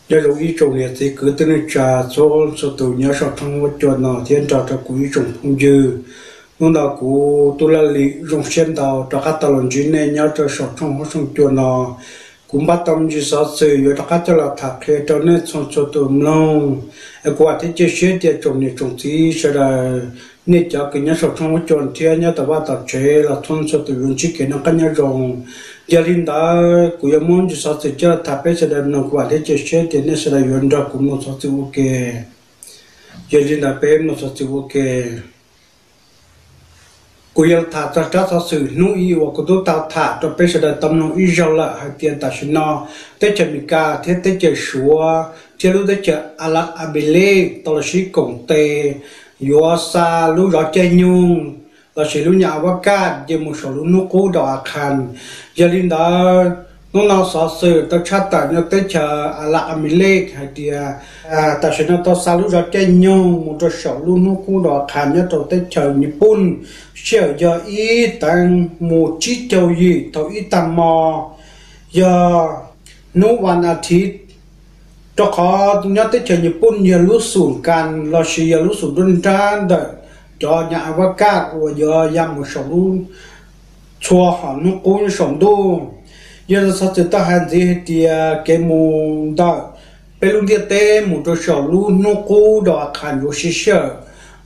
Nyob zoo ib tsoom niam txiv kwv tij neej tsa txhua txhua tus nyob saum roob huab cua no thiab nrog rau kuv ib tsoom phooj ywg. Hnub no kuv Tub Laj Lim zoo siab ntau rov qab tau los ntsib nej nyob rau saum roob huab cua no. Kuv npaj tau me ntsis xov xwm yuav rov qab coj los tham qhia rau nej txhua txhua tus mloog. Es kuv vam thiab cia siab tias tsoom niam tsoom txiv sawv daws, nej cov kws nyob saum roob huab cua thiab nyob tom vaj tom tsev los txhua txhua tus yuav ntsib kev noj qab nyob zoo. Yog li ntawd kuv yuav muab me ntsis xov xwm coj los tham peb sawv daws mloog, kuv vam thiab cia siab tias nej sawv daws yuav nrog kuv mloog xov xwm ua ke. Yog li ntawd peb mloog xov xwm ua ke. Kuv yuav tham txog rab xov xwm hnub ib uas kuv twb tau tham rau peb sawv daws tau mloog ib zaug lawm hais tias tam sim no teb chaws Amelikas thiab teb chaws Suav thiab lub teb chaws Alaj Amelikas tau los sib koom tes yuav xa lub zov caij nyoog lossis lub nyab a va kaj ces mus saum lub hnub qub rau Akhas. Yog li ntawd hnub no xov xwm tau tshaj tawm nyob teb chaws Alaj Amelikas hais tias tam sim no tau xa lub zov caij nyoog mus rau saum lub hnub qub rau Akhas nyob rau teb chaws Nyij Pooj, sij hawm yog ib teev mus tsib caug yim thaum ib tag hmo, yog hnub vas as thiv, rau qhov nyob teb chaws Nyij Pooj yog lub xum kas lossis yog lub xum nruab nrab ntawm cov nyab a va kaj uas yuav ya mus saum lub txhua hom hnub qub nyob saum ntuj. Yog li xov xwm tau hais ntxiv hais tias kev mus ntawm peb lub ntiaj teb mus rau saum lub hnub qub rau Akhas yuav siv sij hawm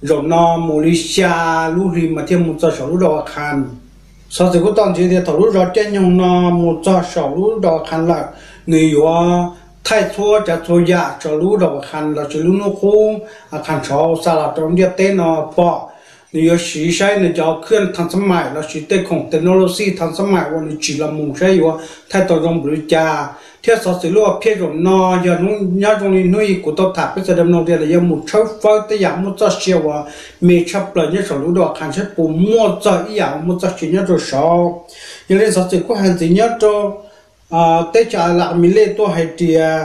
zaum no mus li xya lub hli mas thiaj mus txog saum lub rau Akhas. Xov xwm kuj tau ntxiv tias thaum lub zov caij nyoog no mus txog saum lub rau Akhas lawm, nws yuav thaij txhua tsav txhua yam saum lub rau Akhas lossis lub hnub qub Akhas saud xa los rau ntiaj teb no pom. Nws yuav siv saib nws cov khwj thaj xab maim lossis tej khoom technology thaj xab maim uas nws tsim los mus saib yuav thaij tau zoo npaum li cas. Thiab xov xwm lub hom phiaj zaum no yog nyob zoo li hnub ib kuv tau tham peb sawv daws mloog tias lawv yuav mus tshawb fawb tej yam muaj txoj sia uas me tshaj plaws nyob saum lub rau Akhas saib puas muaj txog ib yam uas muaj txoj sia nyob rau saud. Yog li xov xwm kuj hais ntxiv nyob rau teb chaws Alaj Amelikas tuaj hais tias,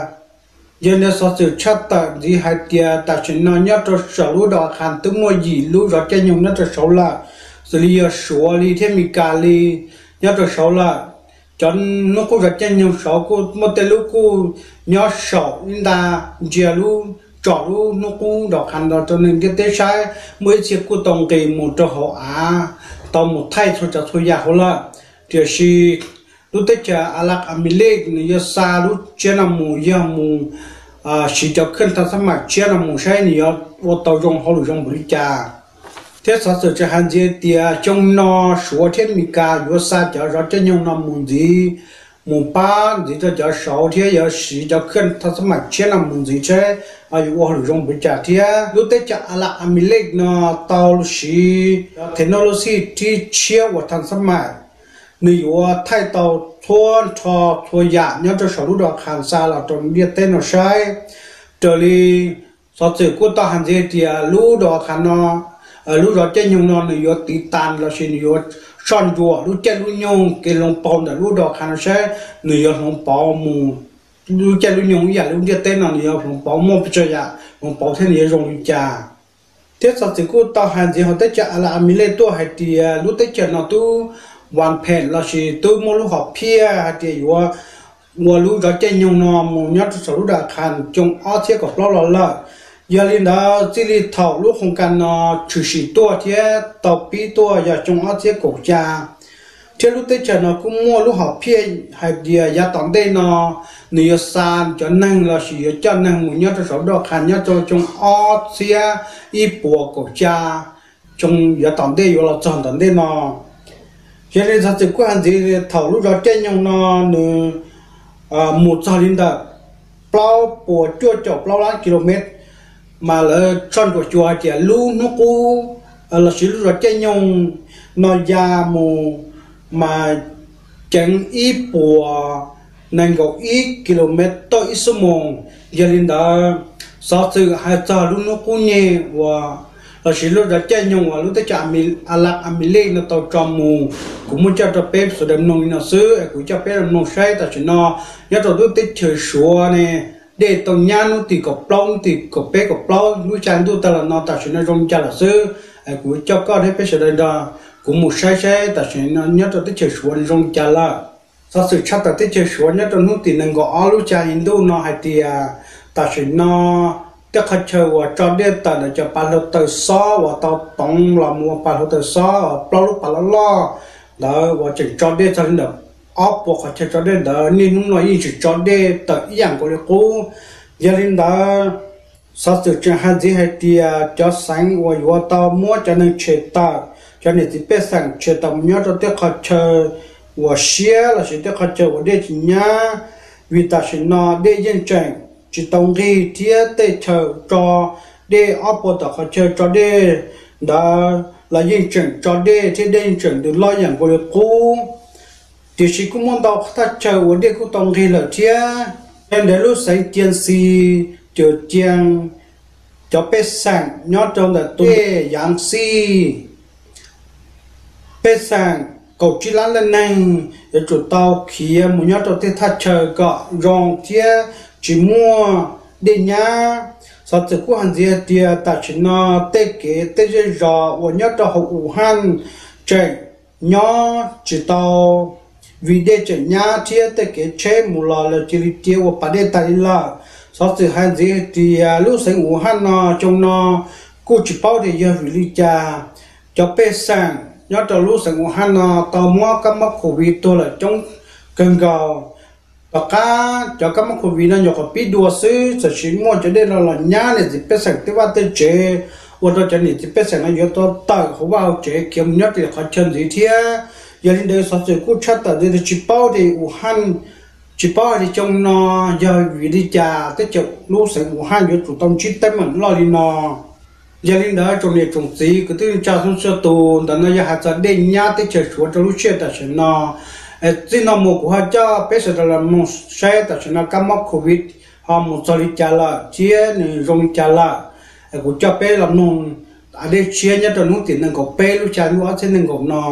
yog li xov xwm tshaj tawm ntxiv hais tias tam sim no nyob rau saum lub rau Akhas twb muaj yim lub zov caij nyoog nyob rau saud lawm, xws li yog Suav li thiab Amelikas li nyob rau saud lawm. Cov hnub qub zov caij nyoog saud kuj muaj tej lub kuj nyob saum ib nta ntsia lub, tsom lub hnub qub rau Akhas los rau neeg ntiaj teb saib, muaj ib txhia kuj tau nqis mus rau hauv av, tau mus thaij txhua tsav txhua yam hauv lawm. Tiam sis lub teb chaws Alaj Amelikas nws yuav xa lub tsiab no mus yog mus siv cov khwj thaj xab maim tsiab no mus saib nws yuav ua tau zoo hauj lwm zoo npaum li cas. Thiab xov xwm tseem hais ntxiv tias xyoo no Suav thiab Amelikas yuav xa cov zov caij nyoog no mus ntxiv, mus pab ntxiv rau cov saud thiab yuav siv cov khwj thaj xab maim tsiab no mus ntxiv saib yuav ua hauj lwm zoo npaum li cas thiab. Lub teb chaws Alaj Amelikas no tau siv cov technology thib tshiab uas thaj xab maim, nws yuav thaij tau txhua nrho txhua yam nyob rau saum lub rau Akhas xa los rau ntiaj teb no saib. Raws li xov xwm kuj tau hais ntxiv tias lub rau Akhas no, lub zov caij nyoog no nws yuav tiv tas lossis nws yuav soj ntsuam lub caij lub nyoog kev hloov pauv ntawm lub rau Akhas no saib nws yuav hloov pauv mus lub caij lub nyoog ib yam li lub ntiaj teb no nws yuav hloov pauv muaj pes tsawg yam hloov pauv thiab nws yuav zoo li cas. Thiab xov xwm kuj tau hais ntxiv hauv teb chaws Alaj Amelikas tuaj hais tias lub teb chaws no twb vas phem lossis twb muaj lub hom phiaj hais tias yuav ua lub zov caij nyoog no mus nyob rau saum lub rau Akhas xyoo ob txhiab kaum plaub los lawm. Yog li ntawd txij li thaum lub hoo kas no tshwm sim tuaj thiab tau pib tuaj yog xyoo ob txhiab kaum xya, thiab lub teb chaws no kuj muaj lub hom phiaj hais tias yav tom ntej no nws yuav xa cov neeg lossis yuav coj neeg mus nyob rau saum lub rau Akhas nyob rau xyoo ob txhiab ib puas kaum xya, xyoo yav tom ntej yuav los txog tom ntej no. Yog li xov xwm kuj hais ntxiv thaum lub zov caij nyoog no nws mus txog li ntawm plaub puas cuaj caum plaub lab kilomev, mas lawv soj ntsuam xyuas hais tias lub hnub qub lossis lub zov caij nyoog no ya mus mas ceev ib puas nees nkaum ib kilomev tawm ib xuab moos. Yog li ntawd, xov xwm hais txog lub hnub qub nyeg uas lossis lub zov caij nyoog uas lub teb chaws Alaj Amelikas no tau tso mus, kuv muab coj rau peb sawv daws mloog li no xwb es kuv coj peb mloog saib tam sim no nyob rau lub teb chaws Suav ne, dej tau nyab hnub tim kaum plaub, hnub tim kaum peb kaum plaub lub xya ntuj tag los no tam sim no zoo li cas lawm xwb. Es kuv coj koj thiab peb sawv daws nrog kuv mus saib saib tam sim no nyob rau teb chaws Suav zoo li cas lawm. Xov xwm tshaj tawm teb chaws Suav nyob rau hnub tim nees nkaum ob lub xya hli ntuj no hais tias tam sim no tej qhov chaw uas tso dej tawm ntawm cov pas hluav taws xob uas tau toov los mus ua pas hluav taws xob uas plaub lub pas loj loj ntawd uas tseem tso dej txog li ntawm ob puas qhov chaw tso dej ntawd niaj hnub no yeej tseem tso dej tawm ib yam nkaus li qub. Yog li ntawd, xov xwm tseem hais ntxiv hais tias cov xeev uas yuav tau muab cov neeg tshem tawm, cov niam txiv pej xeem tshem tawm mus nyob rau tej qhov chaw uas siab lossis tej qhov chaw uas dej tsis nyab, vim tam sim no dej yeej tseem tsis tau nqig thiab tej chaw tso dej ob puas tom qhov chaw tso dej ntawd los yeej tseem tso dej thiab dej yeej tseem ntws loj yam nkaus li qub. Tiam sis kuj muaj ntau thaj chaw uas dej kuj tau nqig lawm thiab. Yog ntawd lub xeev Cia Xi, Ciam Cia, cov pej xeem nyob rau ntawm tus dej Yav Xij, pej xeem kaum tsib lab leej neeg yuav tsum tau khiav mus nyob rau tej thaj chaw kom zoo thiab tsis muaj dej nyab. Xov xwm kuj hais ntxiv hais tias tam sim no tej kev tej zej zos uas nyob rau hauv Wuhan tseem nyob tsis tau, vim dej tseem nyab thiab tej kev tsheb mus los lawv cia li cia ua pas dej tas li lawm. Xov xwm hais ntxiv hais tias lub xeev Wuhan no xyoo no kuj tsis paub tias yog vim li cas cov pej xeem nyob rau lub xeev Wuhan no tau muab kab mob covid tuag lawm coob kawg nkaus. Tom qab cov kab mob covid no nyuam qhuav pib dua xwb, tam sis muaj cov dej no los nyab niam txiv pej xeem tej vaj tej tsev, ua rau cov niam txiv pej xeem no yuav tau tawm hauv vaj hauv tsev khiav mus nyob rau qhov chaw ntxiv thiab. Yog li ntawd xov xwm kuj tshaj tawm tias tsis paub tias Wuhan, tsis paub hais tias xyoo no yog vim li cas teb chaws lub xeev Wuhan yuav tsum tau ntsib teeb meem loj li no. Yog li ntawd tsoom niam tsoom txiv kwv tij neej tsa txhua txhua tus, ntawm no yog hais txog dej nyab teb chaws Suav rau lub sij hawm tam sim no. Txij no mus kuv ho coj peb sawv daws los mloog saib tam sim no kab mob covid ho mus txog li cas lawm thiab nws zoo li cas lawm. Kuv coj peb los mloog dej tshiab nyob rau hnub tim nees nkaum peb lub xya ntuj ob txhiab nees nkaum no.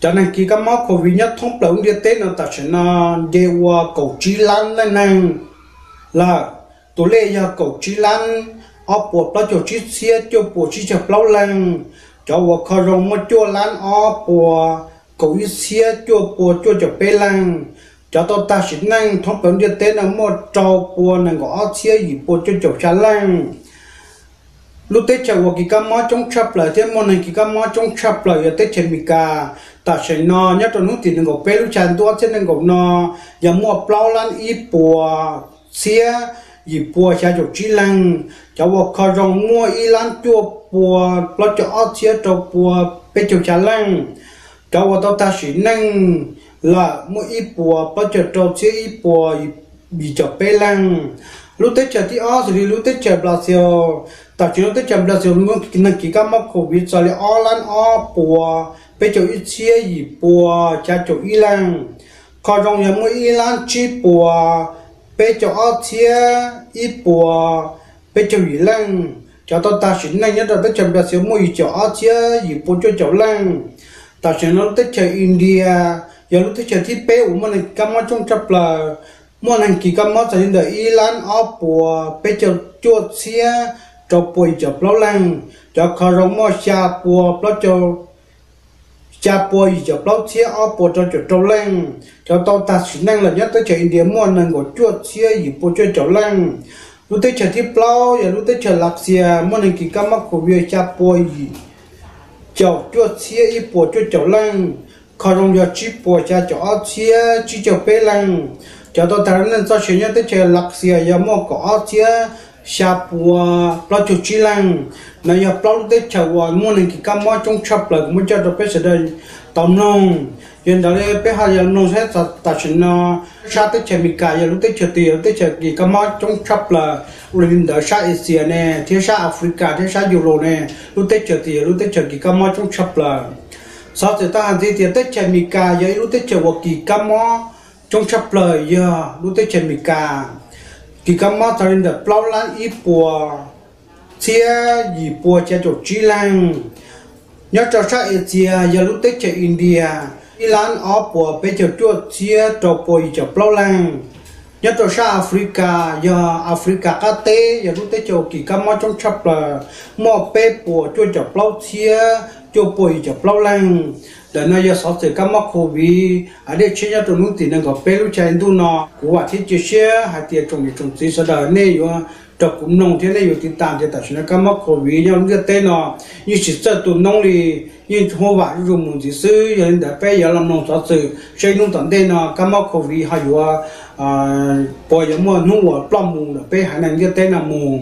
Cov neeg kis kab mob covid nyob thoob plaws lub ntiaj teb no tam sim no nce ua kaum tsib lab leej neeg lawm. Tus lej yog kaum tsib lab ob puas plaub caug tsib txhiab cuaj puas tsib caug plaub leej. Cov uas kho zoo muaj cuaj lab ob puas kaum ib txhiab cuaj puas cuaj caum peb leej. Cov tau tag sim neej thoob plaws lub ntiaj teb no muaj rau pua nees nkaum ob txhiab yim pua cuaj caum xya leej. Lub teb chaws uas kis kab mob coob tshaj plaws thiab muaj neeg kis kab mob coob tshaj plaws yog teb chaws Amelikas. Tam sim no nyob rau hnub tim nees nkaum peb lub xya ntuj ob txhiab nees nkaum no yog muaj plaub lab ib puas txhiab yim pua xya caum tsib leeg. Cov uas kho zoo muaj ib lab cuaj pua plaub caug ob txhiab rau pua peb caug xya leej. Cov uas tau tag sim neej lawm muaj ib puas plaub caug rau txhiab ib puas yim caum peb leej. Lub teb chaws thib ob xws li lub teb chaws Brazil. Tam sim no lub teb chaws Brazil muaj neeg kis kab mob covid txog li ob lab ob puas peb caug ib txhiab yim pua xya caum ib leej. Kho zoo yog muaj ib lab tsib puas peb caug ob txhiab ib puas peb caug yim leej. Cov tau tag sim neej nyob rau teb chaws Brazil muaj yim caum ob txhiab yim pua cuaj caum leej. Tam sim no lub teb chaws India yog lub teb chaws thib peb uas muaj neeg kis kab mob coob tshaj plaws. Muaj neeg kis kab mob txog li ntawm ib lab ob puas peb caug cuaj txhiab rau pua yim caum plaub leej. Cov kho zoo muaj xya pua plaub caug xya pua yim caum plaub txhiab ob puas rau caum rau leej. Cov tau tag sim neej lawm nyob teb chaws India muaj nees nkaum cuaj txhiab yim pua cuaj caum leej. Lub teb chaws thib plaub yog lub teb chaws Lav Xias muaj neeg kis kab mob covid xya pua yim caum cuaj txhiab ib puas cuaj caum leej. Kho zoo yog tsib puas xya caum ob txhiab tsib caug peb leej. Cov tau tag neej txoj sia nyob teb chaws Lav Xias yog muaj kaum ob txhiab xya pua plaub caug tsib leej. No yog plaub lub teb chaws uas muaj neeg kis kab mob coob tshaj plaws kuv muab coj rau peb sawv daws tau mloog. Yog ntawd peb ho yuav mloog saib tam sim no sab teb chaws Amelikas yog lub teb chaws twg yog lub teb chaws kis kab mob coob tshaj plaws. Ua li ntawd sab Asia ne thiab sab Africa thiab sab Europe ne, lub teb chaws twg yog lub teb chaws kis kab mob coob tshaj plaws. Xov xwm tau hais ntxiv tias teb chaws Amelikas yog ib lub teb chaws uas kis kab mob coob tshaj plaws yog lub teb chaws Amelikas. Kis kab mob txog li ntawm plaub lab ib puas txhiab yim pua xya caum tsib leej. Nyob rau sab Asia yog lub teb chaws India ib lab ob puas peb caug cuaj txhiab rau pua yim caum plaub leej. Nyob rau sab Africa yog Africa qab teb yog lub teb chaws uas kis kab mob coob tshaj plaws muaj peb puas cuaj caum plaub txhiab cuaj puas yim caum plaub leej. Ntawm no yog xov xwm kab mob covid a dej tshiab nyob rau hnub tim nees nkaum peb lub caij ntuj no. Kuv vam thiab cia siab hais tias tsoom niam tsoom txiv sawv daws nej yuav raug kuv mloog thiab nej yuav tiv tam tias tam sim no kab mob covid nyob lub ntiaj teb no yeej tsis txawj tu noob li, yeej huaj vam zuj zus mus ntxiv xwb. Yog li ntawd peb yuav los mloog xov xwm saib hnub tom ntej no kab mob covid ho yuav puas yuav muaj hnub uas ploj mus ntawm peb haiv neeg ntiaj teb no mus.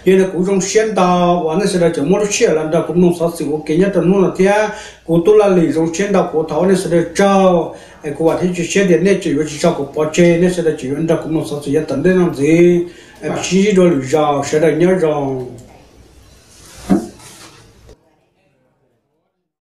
Yog li kuv zoo siab ntau uas nej sawv daws tseem muaj lub sij hawm los nrog kuv mloog xov xwm ua ke nyob rau hnub no thiab. Kuv Tub Laj Lwm zoo siab ntau, kuv thov ua nej sawv daws tsaug, es kuv vam thiab cia siab tias nej tseem yuav tsis tso kuv pov tseg, nej sawv daws tseem yuav nrog kuv mloog xov xwm yav tom ntej no ntxiv. Sib ntsib dua lwm zaus, sawv daws nyob zoo.